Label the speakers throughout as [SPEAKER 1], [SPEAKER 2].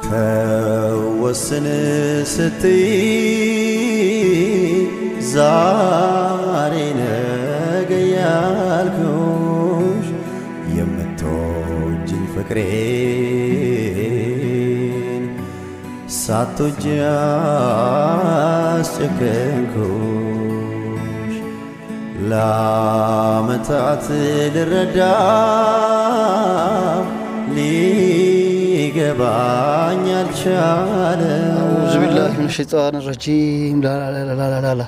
[SPEAKER 1] ተወስን ስትይ ዛሬ ነገ ያልኩሽ የምትወጂኝ ፍቅሬን ሳትወጂ አስጨከንኩሽ። ለዓመታት ልረዳ ሊገባኝ አልቻለ።
[SPEAKER 2] أعوذ بالله من الشيطان الرجيم. لا لا لا لا لا لا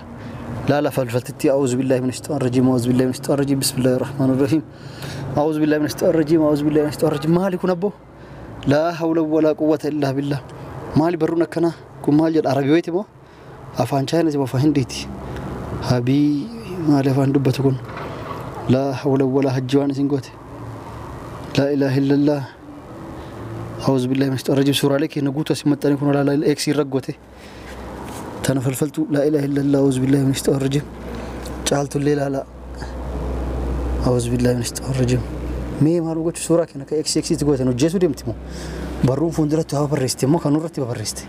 [SPEAKER 2] لا لا فلفلتتي. أعوذ بالله من الشيطان الرجيم. أعوذ بالله من الشيطان الرجيم. بسم الله الرحمن الرحيم. أعوذ بالله من الشيطان الرجيم. أعوذ بالله من الشيطان الرجيم. مالي كن أبو لا حول ولا قوة إلا بالله. مالي برونا كنا كن مال جد عربي ويتي مو أفان شاينا زي ما فهنديتي هبي مالي أفان دبتكون لا حول ولا هجوان سنقوتي لا إله إلا الله. أعوذ بالله من الشيطان الرجيم. سورة عليك نقوت سمتني كن لا لا إكس رقوتي تنفلفلت لا إله إلا الله. أعوذ بالله من الشيطان الرجيم. جعلت الليل لا أعوذ بالله من الشيطان الرجيم. مي ما لوجت سورة كنا كإكس إكس تقول إنه جيسو ديمتمو بروم فندرت هوا بريستي مو كانوا رتبة بريستي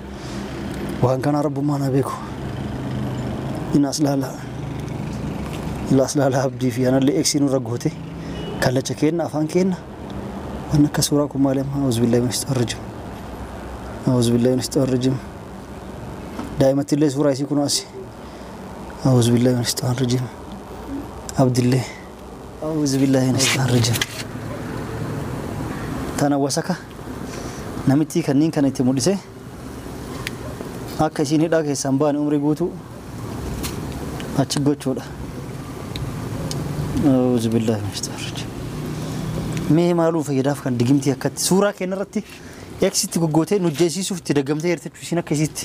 [SPEAKER 2] وان كان رب ما نبيكو إن أصلها لا إلا أصلها لا أبدي في أنا اللي إكس نرقوتي كلا شكينا أفان كينا وأنا كسوراكم مالهم. أعوذ بالله من الشيطان الرجيم. أعوذ بالله من الشيطان الرجيم. دائما تلي سورة يكون أسي. أعوذ بالله من الشيطان الرجيم. عبد الله. أعوذ بالله من الشيطان الرجيم. تانا وسكا نمتي كنين كانت مدسة أكسيني داك سامبان عمري قوتو أتشجو شودا. أعوذ بالله من الشيطان الرجيم. mee maaluu fayyadaaf kan digimtii akkatti suuraa keenya irratti eksitti goggootee nu jeesisuuf itti dagamtee jirti isiin akka isitti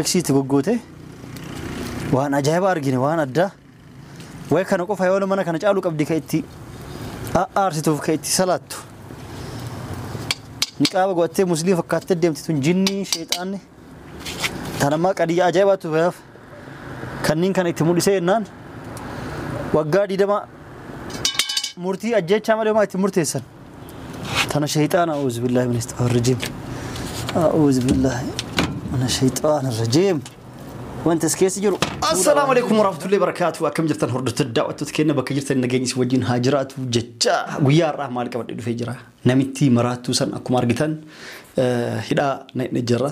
[SPEAKER 2] eksitti goggootee waan ajaa'iba argine waan addaa wayi kana qofa yoo mana kana caalu qabdi ka itti aarsituuf ka itti salaattu niqaaba godhattee musliima fakkaattee deemti tun jinnii sheexaanni tanammaa qadiyya ajaa'ibaatu fayyadaaf kanneen kana itti mul'isee jennaan waggaa 20 murtii ajjechaa malee maa itti murteessan tana shayxaana. أعوذ بالله من الشيطان الرجيم. أعوذ بالله من الشيطان الرجيم. وانت سكيس jiru.
[SPEAKER 3] السلام عليكم ورحمة الله وبركاته. Akkam jirtan hordoftoota daawwattoota keenya bakka jirtan nageenyi si wajjin haa jiraatu jecha guyyaa har'aa maal qabadhee dhufee jira. Namitti maraattuu san akkuma argitan hidhaa na jira.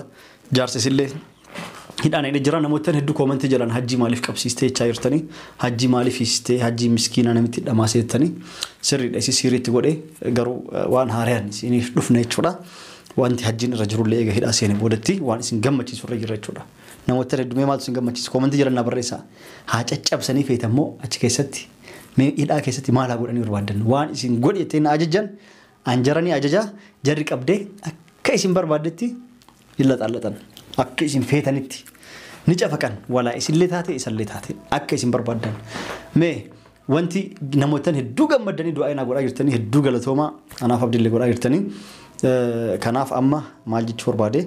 [SPEAKER 3] Jaarsisillee hidhaan inni jira. Namoota hedduu koomantii jalaan hajji maaliif qabsiistee jechaa jirtanii, hajji maaliif hiistee, hajji miskiina namitti dhamaasee jettanii sirriidha. Isi sirriitti godhee garuu waan haaraan isiniif dhufne jechuudha. Wanti hajjiin irra jirullee eega hidhaa seene boodatti waan isin gammachiisu irra jira jechuudha. Namoota hedduu mee maaltu isin gammachiisu koomantii jalaan na barreessaa. Haa caccabsanii feetammoo achi keessatti mee hidhaa keessatti maal haa godhanii barbaadan waan isin godhi jettee na ajajjan anjaranii ajaja jarri qabdee akka isin barbaaddetti illaxaallatan akka isin feetanitti ni cafaqan walaa isinillee taate isallee taate akka isin barbaaddan. Mee wanti namootaan hedduu gammadanii du'aa inaa godhaa jirtanii hedduu galatoomaa anaaf abdillee godhaa jirtanii. Kanaaf amma maal jechuu barbaade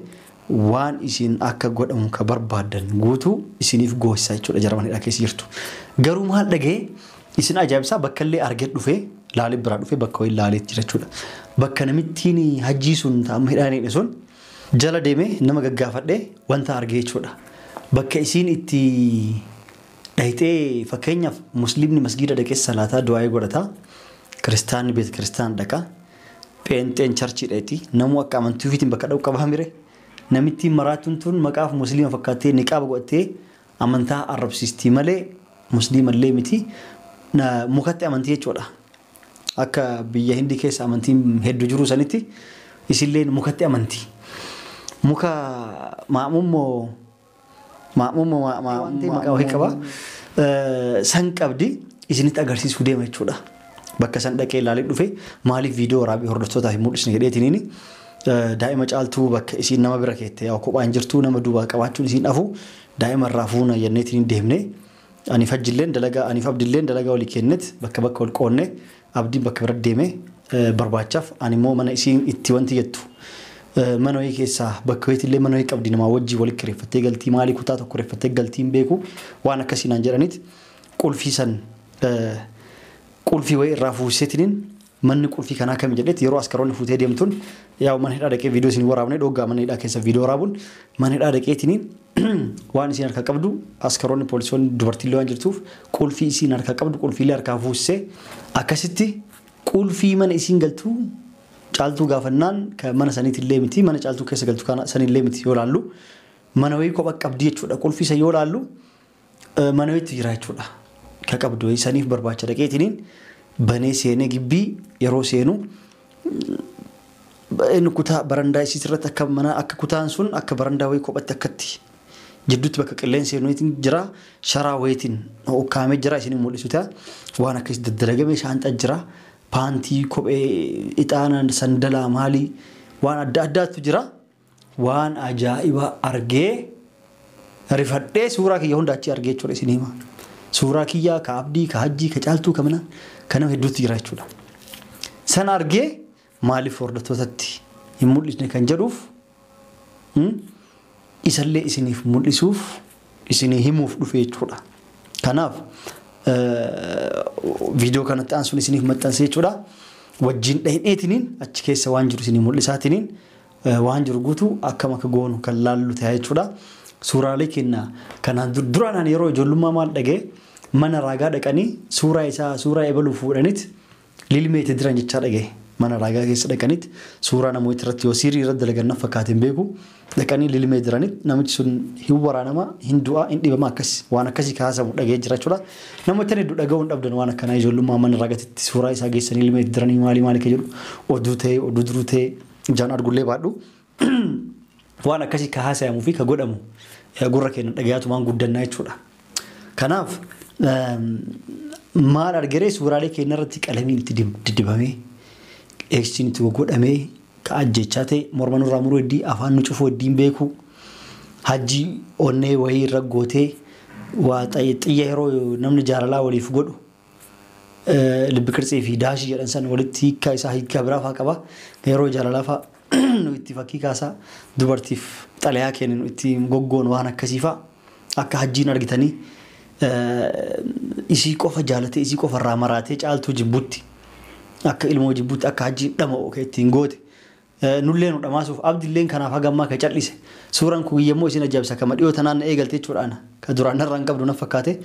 [SPEAKER 3] waan isin akka godhamu ka barbaaddan guutuu isiniif goosisaa jechuudha jara hidhaa keessa jirtu. Garuu maal dhagee isin ajaa'ibsaa bakka illee argee dhufee laalee biraa dhufee bakka wayii laalee jira jechuudha. Bakka namittiin hajjii sun amma hidhaan hidhe sun jala deemee nama gaggaafadhee wanta argee jechuudha. Bakka isiin itti dhayitee fakkeenyaaf musliimni masgiida dhaqee salaataa du'aa godhata. Kiristaanni beet kiristaan dhaqa. Pheenxeen charchii dhayti. Namuu akka amantii ofiitiin bakka dhaqu qaba mire. Namitti maraatuun tun maqaaf musliima fakkaattee niqaaba godhattee amantaa arrabsiistii malee musliimallee miti. Mukatti amantii jechuudha. Akka biyya Hindii keessa amantiin hedduu jiru sanitti isilleen mukatti amantii. Muka maamummoo maqaa wayii qaba. San qabdi isinitti agarsiisuu deema jechuudha. Bakka san dhaqee ilaalee dhufe maaliif viidiyoo waraabee hordoftootaaf hin mul'isne jedheetiniini daa'ima Caaltuu bakka isiin nama bira keette yaa kophaan jirtu nama duubaa qabaachuun isiin dhafu daa'ima irraa fuuna jenneetiin deemne. Aniif Hajjilleen dalagaa aniif Abdilleen dalagaa walii kennet bakka bakka wal qoonne Abdiin bakka bira deeme barbaachaaf ani immoo mana isiin itti wanti jettu mana wayii keessaa bakka wayiitillee mana wayii qabdi namaa wajjii walitti kireeffattee galtii maalii kutaa tokko kireeffattee galtiin beeku waan akkasii naan jedhaniit qulfii san qulfii wayii irraa fuuseetiniin manni qulfii kanaa kami jedheet yeroo askaroonni fuutee deemtuun yaa mana hidhaa dhaqee viidiyoo isin waraabne dhoggaa mana hidhaa keessa viidiyoo waraabuun mana hidhaa dhaqeetiniin waan isiin harka qabdu askaroonni poolisoonni dubartiillee waan jirtuuf qulfii isiin harka qabdu qulfiilee harkaa fuusee akkasitti qulfii mana isiin galtuu Caaltuu gaafannaan kan mana saniitillee miti mana Caaltuu keessa galtu kana sanillee miti yoo laallu mana wayii kopha qabdi jechuudha. Qulfii isa yoo laallu mana wayiitu jira jechuudha. Ka qabdu wayii saniif barbaacha dhaqeetiniin banee seenee gibbii yeroo seenu inni kutaa barandaa isiis irratti akka mana akka kutaan sun akka barandaa wayii kophatti akkatti jidduutti bakka qilleensi seenu wayiitiin jira sharaa wayiitiin ukkaamee jira isin mul'isu ta'a waan akkasii daddalagame shaanxaa jira. Paantii kophee ixaana sandalaa maalii waan adda addaatu jira. Waan ajaa'iba argee rifadhee suuraa kiyya hunda achi argee jechuudha isin hima. Suuraa kiyyaa ka Abdii ka Hajjii ka Caaltuu ka mana ka nama hedduutu jira jechuudha. Sana argee maaliif hordoftootatti hin mul'isne kan jedhuuf isallee isiniif mul'isuuf isinii himuuf dhufe jechuudha. Kanaaf viidiyoo kanatti aansuun isiniif maxxansee jechuudha. Wajjin dhahidheetiniin achi keessa waan jiru isinii mul'isaatiniin waan jiru guutuu akkam akka goonu kan laallu ta'a jechuudha. Suuraalee keenya kanaan duraan yeroo ijoollummaa maal dhagee mana raagaa dhaqanii suuraa isaa suuraa ebaluu fuudhaniit lilmee itti diran jechaa dhagee. Mana raagaa keessa dhaqaniit suuraa namoota irratti yoo siirii irratti dalagan na fakkaateen beeku dhaqanii lilmee diraniit namichi sun hin waraanama hin du'aa hin dhibama akkas waan akkasii kaasamu dhagee jira jechuudha. Namoota hedduu dhaga'uu hin dhabdan waan akkanaa ijoollummaa mana raagaatti suuraa isaa geessanii lilmee itti diranii maalii maalii kan jedhu oduu ta'e oduu duruu ta'e ijaan argullee baadhu waan akkasii kaasamuu fi ka godhamu gurra keenya dhagayaatumaan guddannaa jechuudha. Kanaaf maal argeree suuraalee keenya irratti qalamiin itti diddibamee eegsiin itti godhamee ka ajjechaa ta'e morma nurraa muruu heddii afaan nu cufuu heddiin beeku Hajjii onnee wayii irra gootee waa xiyya yeroo namni jaalalaa waliif godhu libbi qirtsii fi daashii jedhan san walitti hiikkaa isaa hiikkaa biraa fa'aa qaba yeroo jaalalaa fa'aa nu itti fakkii kaasaa dubartiif xalayaa kennu itti goggoon waan akkasii fa'aa akka Hajjiin argitanii isii qofa jaalatee isii qofa irraa maraatee Caaltuu jibbutti akka ilmoo jibbutti akka Hajjiin dhama'u kan ittiin goote nullee nu dhamaasuuf Abdilleen kanaaf haga ammaa kan cal'ise suuraan kun yommuu isin ajaa'ibsa kama dhiyoo tanaan na eegalte jechuudha ka duraan narraa hin qabdu na fakkaate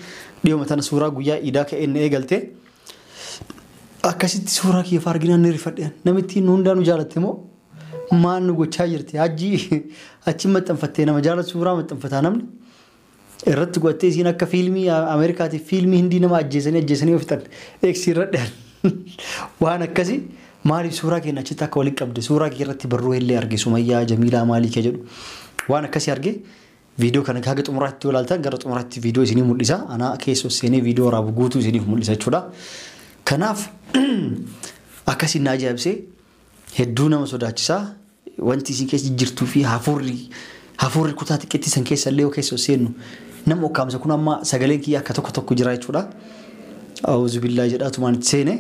[SPEAKER 3] dhiyoo tana suuraa guyyaa iidaa ka'ee na eegalte akkasitti suuraa kiyya fa'aa arginaan ni rifadhe namittiin nu hundaa nu jaalatte moo maal nu gochaa jirti Hajjii achi maxxanfattee nama jaalatu suuraa maxxanfataa namni irratti godhattee isiin akka fiilmii Ameerikaatiif fiilmii Hindii nama ajjeesanii ajjeesanii of fixan eegsii irra dhiyan waan akkasii maaliif suuraa keenya achitti akka walitti qabde suuraa kee irratti barruu illee arge Sumayyaa Jamiilaa maalii kee jedhu waan akkasii arge viidiyoo kana haga xumuraatti yoo ilaaltan gara xumuraatti viidiyoo isinii mul'isa anaa keessoo seenee viidiyoo waraabu guutuu isiniif mul'isa jechuudha. Kanaaf akkasiin na ajaa'ibsee hedduu nama sodaachisaa wanti isin keessa jirtuu fi hafuurri kutaa xiqqeetti san keessa illee yoo keessoo seennu nama ukkaamsa kun amma sagaleen kiyya akka tokko tokko jira jechuudha. Auzu billaahi jedhaatumaan itti seene.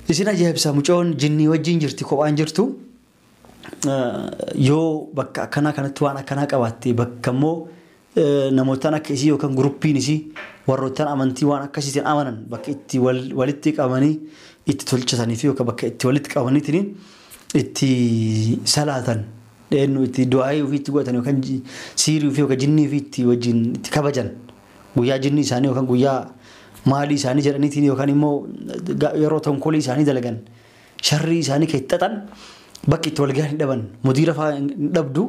[SPEAKER 3] Isin ajaa'ibsa mucoon jinnii wajjin jirti kophaan jirtu. Yoo bakka akkanaa kanatti waan akkanaa qabaatte bakka immoo namootaan akka isii yookaan guruppiin isii warroottan amantii waan akkasiitiin amanan bakka itti walitti qabanii itti tolchatanii fi yookaan bakka itti walitti qabaniitiin itti salaatan eenyu itti du'aayii ofii itti godhatan yookaan siirii ofii yookaan jinnii ofii itti wajjin itti kabajan guyyaa jinnii isaanii yookaan guyyaa maalii isaanii jedhaniitiin yookaan immoo yeroo tonkolii isaanii dalagan sharrii isaanii kan itti xaxan bakki itti wal gahan hin dhaban mudiira fa'aa hin dhabdu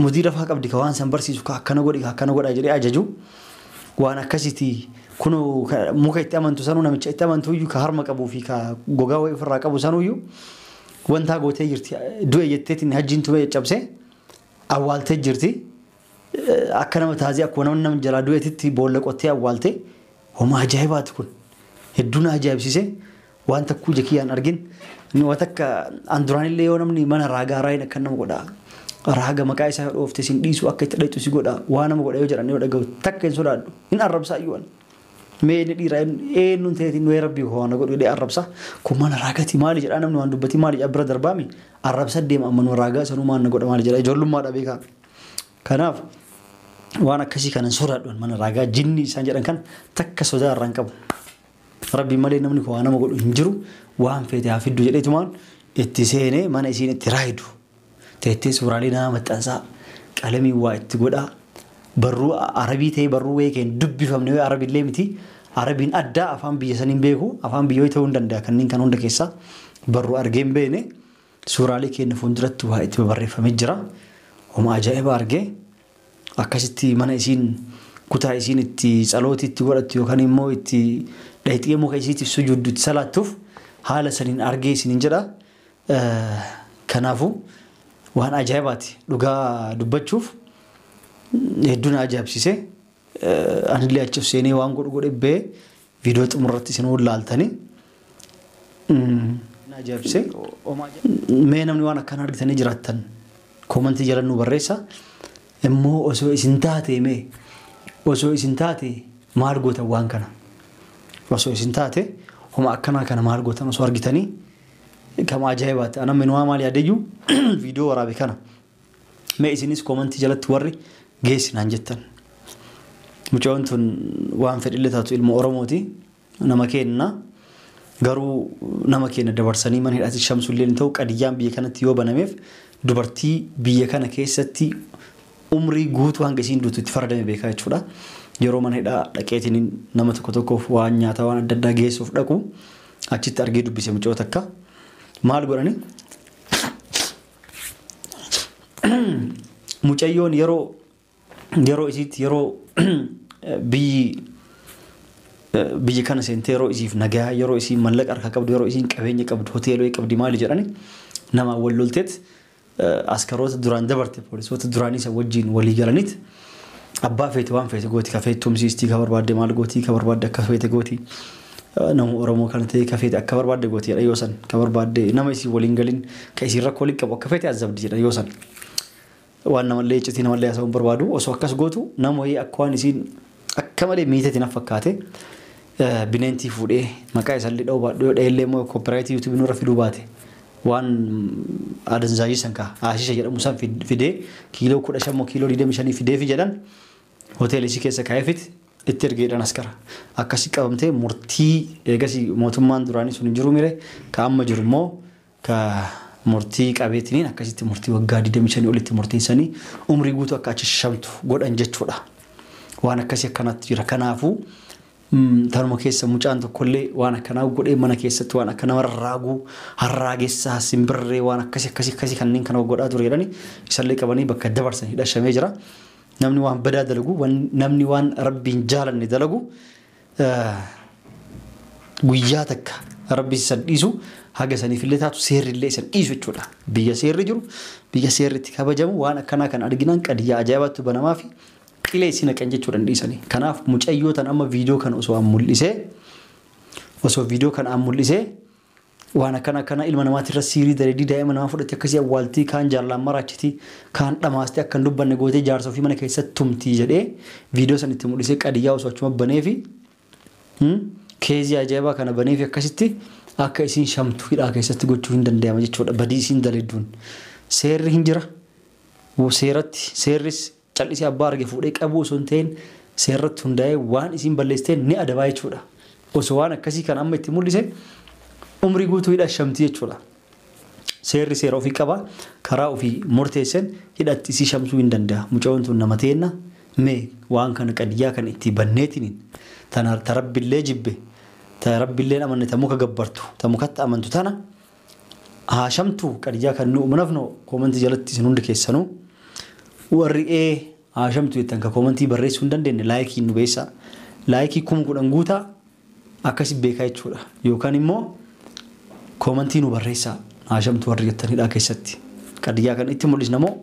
[SPEAKER 3] mudiira fa'aa qabdi ka waan san barsiisu ka akkana godhi ka akkana godhaa jedhee ajaju waan akkasiiti kunoo muka itti amantu sanuu namicha itti amantu iyyuu ka harma qabuu fi ka gogaa wayii ofirraa qabu sanuu iyyuu wantaa gootee jirti du'e jetteetiin Hajjiin tumee caccabsee awwaaltee jirti. Akka nama taazii akkuma namni nama jalaa du'eetitti boolla qottee awwaalte. Homaa ajaa'ibaati kun. Hedduu na ajaa'ibsiise. Waan takkuu ija kiyyaan argin. Waan takka an duraanillee yoo namni mana raagaa raayin akka nama godha. Raaga maqaa isaa yoo dhoofte sin dhiisu akka itti dhayxu si godha. Waa nama godha yoo jedhan yoo dhaga'u takka hin sodaadhu. Hin arrabsaa iyyuu ani. Mee inni dhiira eenyuun ta'eetiin wayii rabbii koo waan godhu jedhee arrabsa. Kun mana raagati maali jedhaa namni waan dubbatii maali jedhaa bira darbaami. Arrabsa deema amma nu raagaa sanuu maal na godha maali jedha ijoollummaadha beekaa. Kanaaf waan akkasii kanan sodaadhu mana raagaa jinni isaan jedhan kan takka sodaa irraa hin qabu. Rabbi malee namni koo waan nama godhu hin jiru waan feete haa fiddu jedheetumaan itti seenee mana isiin itti raayidu. Teettee suuraalee nama maxxansaa qalamii waa itti godhaa. Barruu arabii ta'ee barruu wayii kan dubbifamne wayii arabillee miti. Arabiin addaa afaan biyya saniin beeku afaan biyyoo ta'uu hin danda'a kanneen kan hunda keessaa barruu argee hin beekne suuraalee keenya fuulduratti waa itti barreeffamee jira. Homa ajaa'iba argee akkasitti mana isiin kutaa isiin itti tsalootii itti godhattu yookaan immoo itti dhayxee muka isiitiif sujuuddu itti salaattuuf haala saniin argee isiniin jedha. Kanaafuu waan ajaa'ibaati dhugaa dubbachuuf hedduu na ajaa'ibsiise. Anillee achi of seenee waan godhu godhe ba'ee viidiyoo xumurratti isin laaltanii. Na ajaa'ibsiise. Mee namni waan akkana argitanii jiraattan koomantii jala nu barreessa. Immoo osoo isin taate mee osoo isin taate maal gootan waan kana? Osoo isin taate homa akkanaa kana maal gootan osoo argitanii kama ajaa'ibaati. Ana minuwaa maal yaadayyuu viidiyoo waraabe kana. Mee isinis koomantii jalatti warri geessinaan jettan. Mucaan tun waan fedhillee taatu ilma Oromooti. Nama keenna garuu nama keenya dabarsanii mana hidhaatti shamsullee ni ta'u qadiyyaan biyya kanatti yoo banameef dubartii biyya kana keessatti umrii guutuu hanga isiin duutu itti faradame beekaa jechuudha. Yeroo mana hidhaa dhaqeetiin nama tokko tokkoof waan nyaataa waan adda addaa geessuuf dhaqu achitti argee dubbise mucoo takka. Maal godhani? Mucayyoon yeroo isiitti yeroo biyyi kana seentee yeroo isiif nagaa yeroo isiin mallaqa harkaa qabdu yeroo isiin qabeenya qabdu hoteeloo qabdi maali jedhani nama wal lolteet askaroota duraan dabarte poolisoota duraanii isa wajjin walii galaniit abbaa feete waan feete gooti ka feete tumsiistii ka barbaadde maal gooti ka barbaadde akka feete gooti nama Oromoo kana ta'e ka feete akka barbaadde gooti jedha yoo san ka barbaadde nama isii waliin galin ka isiin rakkoo waliin qabu akka feete azabdi jedha yoo san. Waan namallee iccitii namallee haasa'uun barbaadu osoo akkas gootu nama wayii akka waan isiin akka malee miiteetiin fakkaate bineentii fuudhee maqaa isaallee dha'uu baadhu yoo dha'ellee immoo koopiraayitii yuutuubii nurra fiduu baate waan adanzaayii san kaa haashisha jedhamu san fidee kiiloo 15 moo kiiloo 25 fidee fi jedhan hoteela isii keessa kaa'eefit itti ergeedhaan askara. Akkasii qabamtee murtii eegasii mootummaan duraanii sun hin jiru mire ka amma jiru immoo ka murtii qabeetiniin akkasitti murtii waggaa 25 olitti murteessanii umrii guutuu akka achi shamtu godhan jechuudha. Waan akkasii akkanatti jira. Kanaafuu tanuma keessa mucaan tokkollee waan akkanaa godhee mana keessatti waan akka nama raaguu harraagessaa simbirree waan akkasii akkasii akkasii kanneen kana godhaa ture jedhanii isallee qabanii bakka dabarsan hidhashamee jira. Namni waan badaa dalagu namni waan rabbiin jaalanne dalagu guyyaa takka rabbi isan dhiisu haga saniifillee taatu seerrillee isan dhiisu jechuudha. Biyya seerri jiru biyya seerri itti kabajamu waan akkanaa kan arginaan qadiyyaa ajaa'ibaatti banamaa fi qilee isin naqan jechuudha hin dhiisanii. Kanaaf mucayyoo tan amma viidiyoo kana osoo an mul'isee osoo viidiyoo kana an mul'isee waan akkana akkana ilma namaati irra siirii dareedii daa'ima namaa fudhatte akkasii awwaaltii kaan jaalallaan maraachitii kaan dhamaastee akka hin dubbanne gootee jaarsa ofii mana keessatti tumtii jedhee viidiyoo san itti mul'isee qadiyyaa osoo achuma banee fi keezii ajaa'ibaa kana banee fi akkasitti akka isiin shamtu hidhaa keessatti gochuu hin danda'ama jechuudha. Badii isiin daledduun seerri hin jira. Seeratti seerris callisee abbaa arge fuudhee qabuu osoo hin ta'in seerratti hundaa'ee waan isiin balleessitee ni adabaa jechuudha. Osoo waan akkasii kan amma itti mul'ise umrii guutuu hidha shamtii jechuudha. Seerri seera ofii qaba. Karaa ofii murteessan hidhatti isii shamsuu hin danda'a. Mucaan tun nama teenna mee waan kana qadiyyaa kan itti banneetiniin tana tarabbillee jibbe tarabbillee amanne ta muka gabbartu ta mukatti amantu tana haa shamtu qadiyyaa kan nu uumnafno koomantii jalatti isin hundi keessanuu warri haa shamtu jettan ka koomantii barreessuu hin dandeenye laayikii nu beessa. Laayikii 10,000 guutaa akkasi beekaa jechuudha. Yookaan immoo koomantii nu barreessaa haa shamtu warri jettan hidhaa keessatti. Qadiyyaa kan itti mul'isna moo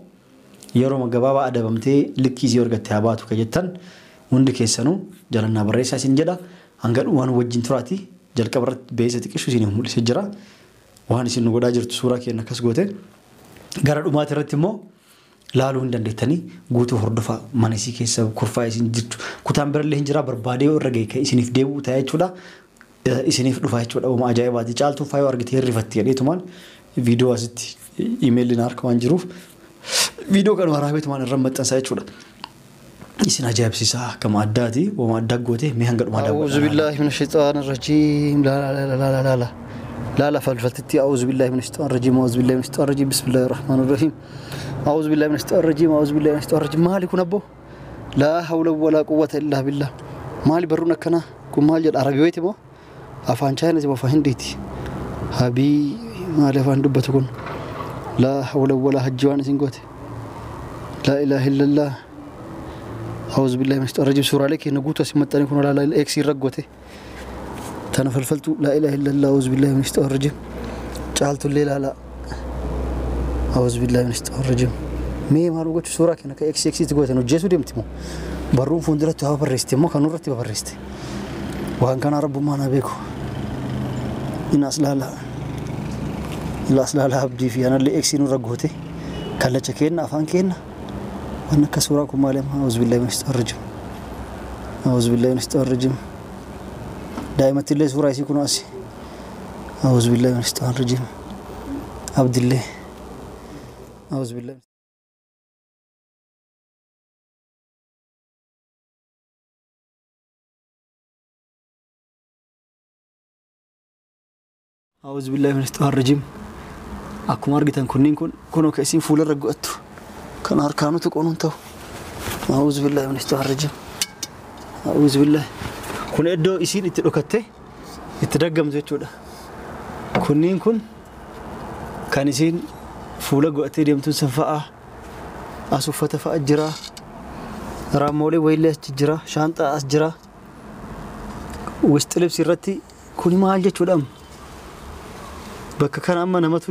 [SPEAKER 3] Yeroo gabaabaa adabamtee likkii isii argattee haa baatu ka jettan hundi keessanuu jalannaa barreessaa isin jedha. Hanga waan wajjin turaati jalqaba irratti beeksisa xiqqishu isin mul'isee jira. Waan isin nu godhaa jirtu suuraa keenya akkas goote. Gara dhumaati irratti immoo laaluu hin dandeettanii guutuu hordofaa mana isii keessa kurfaa isin jirtu. Kutaan birallee hin jira barbaadee yoo irra ga'e isiniif deebi'u ta'a jechuudha. Isiniif dhufa jechuudha. Uuma ajaa'ibaati. Caaltuu faayoo argitee hirrifatti jedheetumaan viidiyoo asitti iimeeliin harka waan jiruuf viidiyoo kan waraabeetumaan irra maxxansaa jechuudha. Isin ajaa'ibsiisaa akkama addaati. Uuma addaa goote mee hanga dhumaa
[SPEAKER 2] أعوذ
[SPEAKER 3] daawwadhaa.
[SPEAKER 2] بالله من الشيطان الرجيم لا لا لا لا لا لا لا لا فلفتتي أعوذ بالله من الشيطان الرجيم أعوذ بالله من الشيطان الرجيم بسم الله الرحمن الرحيم أعوذ بالله من الشيطان الرجيم أعوذ بالله من الشيطان الرجيم مالي كن أبو لا حول ولا قوة إلا بالله مالي برونا كنا كن مالي العربي ويتي مو أفان شاينة مو فهنديتي هبي مالي أفان دبتكن لا حول ولا هجوان سنقوتي لا إله إلا الله أعوذ بالله من الشيطان الرجيم سورة عليك نقوت سمتني كن لا لا إكسي رقوتي تنفلفلت لا إله إلا الله أعوذ بالله من الشيطان الرجيم جعلت الليل لا أعوذ بالله من الشيطان الرجيم مي ما لو قلت سورة كنا كإكس إكس تقول إنه جيسو ديمتمو برون فندرت هوا برستي ما كانوا رتي برستي وان كان رب ما أنا بيكو إن أصلا لا إلا أصلا لا أبدي في أنا اللي إكسي نور رقوتي كلا شكينا أفان كينا وأنا كسورة كمالهم أعوذ بالله من الشيطان الرجيم أعوذ بالله من الشيطان الرجيم دائما اللي سورة يكون أسي أعوذ بالله من الشيطان الرجيم عبد الله أعوذ بالله أعوذ بالله من الشيطان الرجيم أكو أرجتن كنين كن كنوا كاسين فول الرجوتو كان أركانو تكونون تو أعوذ بالله من الشيطان الرجيم أعوذ بالله kun iddoo isiin itti dhokatte itti daggamtu jechuudha. Kunniin kun kan isiin fuula godhattee deemtuun san fa'a as uffata fa'a jira. Raammolee wayiillee as jira. Shaanxaa as jira. Wixi libsi irratti kuni maal jechuudha? Bakka kana amma namatu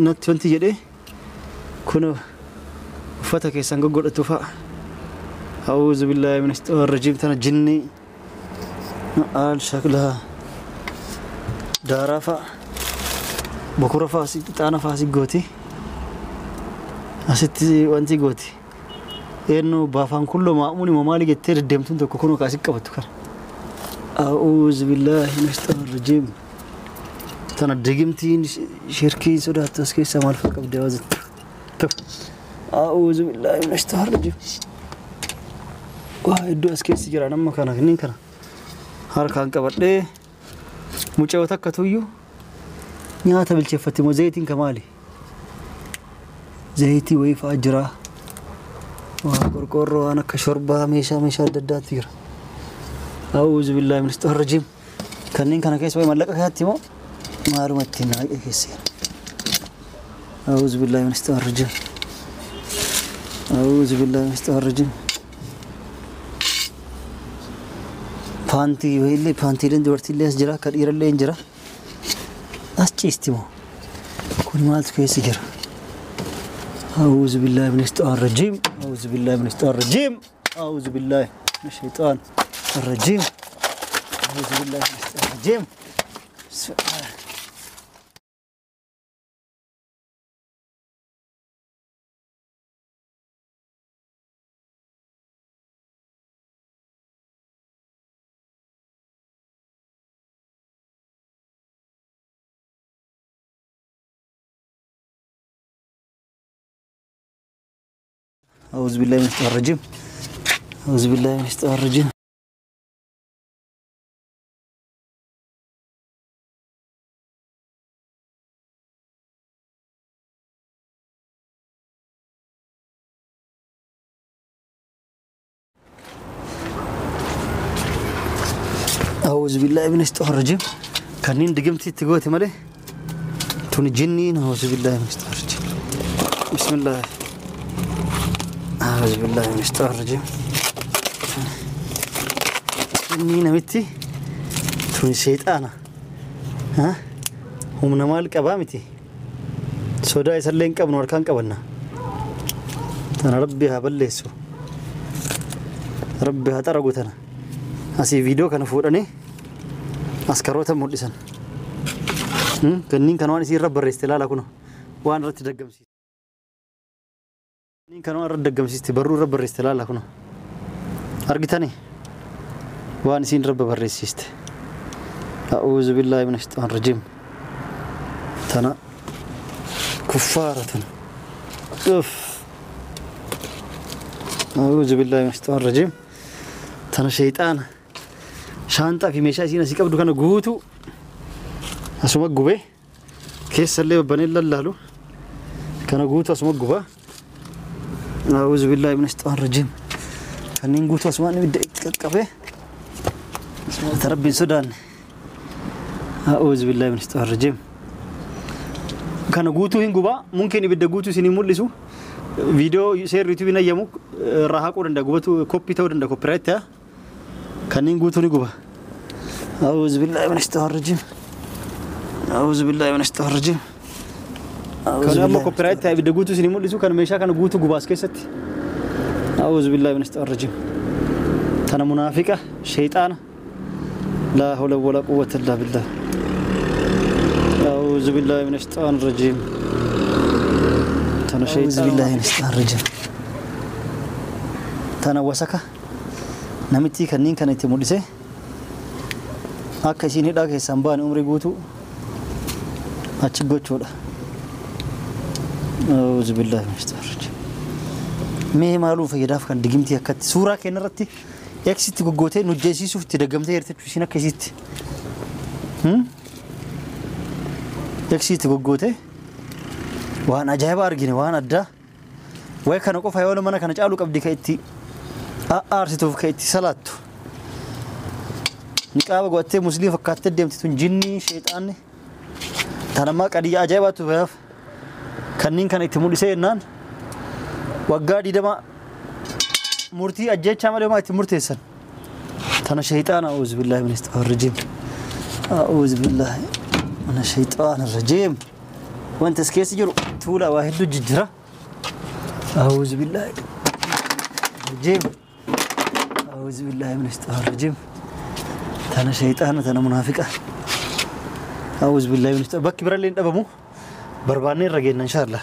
[SPEAKER 2] natti wanti jedhee kun uffata keessan goggodhatu fa'a. أعوذ بالله من الشيطان الرجيم tana jinnii آل شكلها دارا فا بكرة فاسي تانا فاسي قوتي أستي وانتي قوتي إنه بافان كله مأموني ممالي جتير دمتون تكونوا كاسي كبتو كر أعوذ بالله من الشيطان الرجيم تانا دقمتين شركي سودا تسكي سمال فك بدوازت أعوذ بالله من الشيطان الرجيم واه iddoo as keessa jira nama kana kanneen kana harkaan qabadhee mucaa takka tuyyuu nyaata bilcheeffatti moo zayitiin kamaali zayitii wayii fa'aa jira waa qorqoorroo waan akka shorbaa meeshaa meeshaa adda addaatu jira أعوذ بالله من الشيطان الرجيم kanneen kana keessa wayi mallaqa kaatti moo maaluma ittiin naaqee keessa jira أعوذ بالله من الشيطان الرجيم أعوذ بالله من الشيطان الرجيم Paantii wayiillee paantiileen dubartiillee as jira kan dhiirallee hin jira. As ciisti moo kun maaltu keessa jira? أعوذ بالله من الشيطان الرجيم أعوذ بالله من الشيطان الرجيم أعوذ بالله من الشيطان الرجيم أعوذ بالله من الشيطان الرجيم بسم الله أعوذ بالله من الشيطان الرجيم أعوذ بالله من الشيطان الرجيم أعوذ بالله من الشيطان الرجيم كانين دقمتي تقوتي مالي توني جنين أعوذ بالله من الشيطان الرجيم بسم الله أعوذ بالله من الشيطان الرجيم جنين متي توني شيطانة ها هم نمال قبامتي سودا يسلين قبن وركان قبلنا Tana Rabbi haa balleessu. Rabbi haa xaragu tana. Asii viidiyoo kana fuudhanii askaroota mul'isan. Kanneen kan waan isii irra barreessite ilaala kun waan irratti daggamsiiste. Kanneen kan waan irratti daggamsiiste barruu irra barreessite ilaala kun. Argitanii waan isiin irra barreessiste. A'uuzu billaahi mina shayxaan rajiim. Tana kuffaara tana. Uff. A'uuzu billaahi mina shayxaan rajiim. Tana shayxaana. Shaanxaa fi meeshaa isiin asii qabdu kana guutuu asuma gubee keessallee babbanee lallaalu kana guutuu asuma gubaa. A'uuzu billaahi mina shayxaan rajiim. Kanneen guutuu asumaan ibidda itti qaqqabee ta Rabbiin sodaanne. A'uuzu billaahi mina shayxaan rajiim. Kana guutuu hin gubaa mungkin ibidda guutuu isinii mul'isu viidiyoo seerri yuutuubiin ayyamu irraa haquu danda'a gubatu koppii ta'uu danda'a copyright ta'a. Kanneen guutuu ni guba. A'uuzu billaahi mina shayxaan rajiim. A'uuzu billaahi mina shayxaan rajiim. Kan amma copyright ta'a ibidda guutuu isinii mul'isu kan meeshaa kana guutuu gubaas keessatti. A'uuzu billaahi mina shayxaan rajiim. Tana munaafiqa shayxaana. Laa hawla wala quwwata illaa billah. أعوذ بالله من الشيطان الرجيم. Tana أعوذ بالله من الشيطان الرجيم. Tana wasaka namitti kanneen kana itti mul'ise akka isiin hidhaa keessaan ba'an umrii guutuu achi gochuudha. أعوذ بالله من الشيطان الرجيم. Mee maaluu fayyadaaf kan digimtii akkatti suuraa keenya irratti eksitti goggootee nu jeesisuuf itti daggamtee jirti isiin akka isiitti. Eksitti goggootee waan ajaa'iba argine waan addaa wayi kana qofa yoo mana kana caalu qabdi ka itti aarsituuf ka itti salaattu. Niqaaba godhattee musliima fakkaattee deemti tun jinnii sheexaanni. Tanammaa qadiyyaa ajaa'ibaatu bayaaf kanneen kana itti mul'isee jennaan waggaa 20 murtii ajjeechaa malee homaa itti murteessan. Tana sheexaana a'uuzu billaahi mina shayxaani rajiim. A'uuzu billaahi mina shayxaani rajiim. Wanta as keessa jiru tuulaa waa hedduu jijjira. A'uuzu billaahi rajiim. A'uuzu billaahi mina shayxaani rajiim. Tana sheexaana tana munaafiqa. A'uuzu billaahi mina shayxaani bakki birallee hin dhabamu barbaannee irra geenna inshaallah.